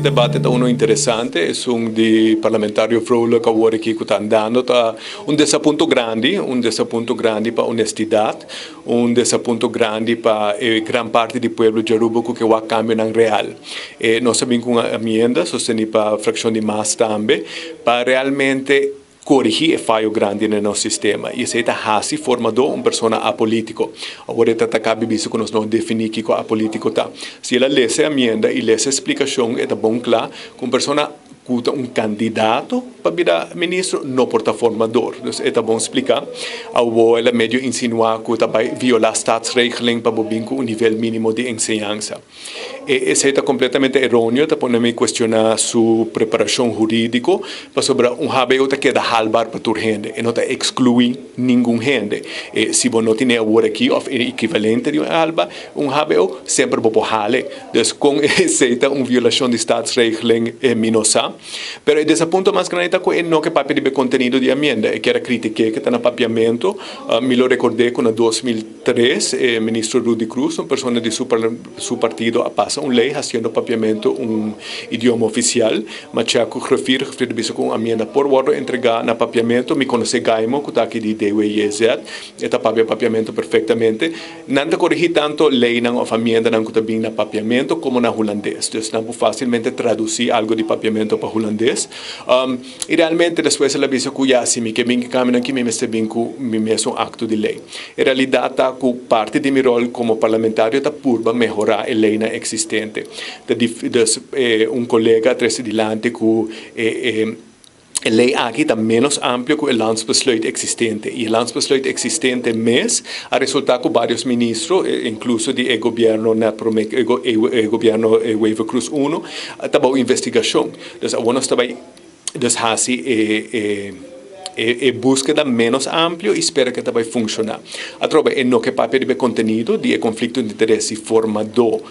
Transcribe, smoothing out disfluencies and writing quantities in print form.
Debate ta uno interesante, esun di parlamentario Vrolijk awor aki cu ta andando ta un desapunto grandi, un desapunto grandi pa honestidad, un desapunto grandi pa e gran parti di pueblo di Aruba cu ke wak cambionan real. E nos a bin cu un amienda sosteni pa fraccion di mas tambe pa realmente Corigi e fayo grandi den nos sistema y esey ta haci formador un persona apolitico. Awor e ta ta cabi bisa cu nos no defini kico apolitico ta. Si el a lesa e amienda y lesa e splicacion e ta bon cla cu un persona cu ta un candidato pa bira ministro no por ta formador. Dus e ta bon splica. Awor el a medio insinua cu ta bay viola staatsregeling pa bo bin cu un nivel minimo di enseñansa. E esei ta completamente eroneo, ta pone mi cuestiona su preparacion huridico, pasobra un hbo ta keda haalbaar pa tur hende, e no ta exclui ningun hende. E si bo no tine awor aki of e equivalente di un alba, un hbo, semper bo por hale. Dus con esei ta un violacion di staatsregeling mi no sa. Pero e desapunto mas grandi ta cu e no ke papia riba e contenido di amienda, e kier a critique ke ta na papiamento. Mi lo recorde cu na 2003 e ministro Rudy Croes, un persona di su su partido a pasa un ley haciendo papiamento un idioma oficial. Ma Chaco Griffier, Griffier ta bisa cu un amienda por wordo entrega na papiamento. Mi conoce Gaimo cu ta aki di DWJZ, e ta papia papiamento perfectamente. Nan ta corigi tanto leynan of amiendanan cu ta bin na papiamento como na hulandes. Dus nan por facilmente traduci algo di papiamento pa hulandes. Y realmente despues el a bisa cu ya si mi ke bin cu cambionan aki mi mester bin cu mi mes un acto di ley. E realidad ta cu parti di mi rol como parlamentario ta purba mehora e leynan existente. Ta dus un colega a trece dilanti cu e E ley aki ta menos amplio cu e landsbesluit existente y e landsbesluit existente mes a resulta cu varios ministro, incluso di e gobierno net prome e gobierno Wever-Croes uno, ta bao investigacion. Dus awor nos ta bay dus haci e e buskeda menos amplio y spera cu e ta bay funciona. Atrobe e no ke papia riba e contenido di e conflicto di interes si formador.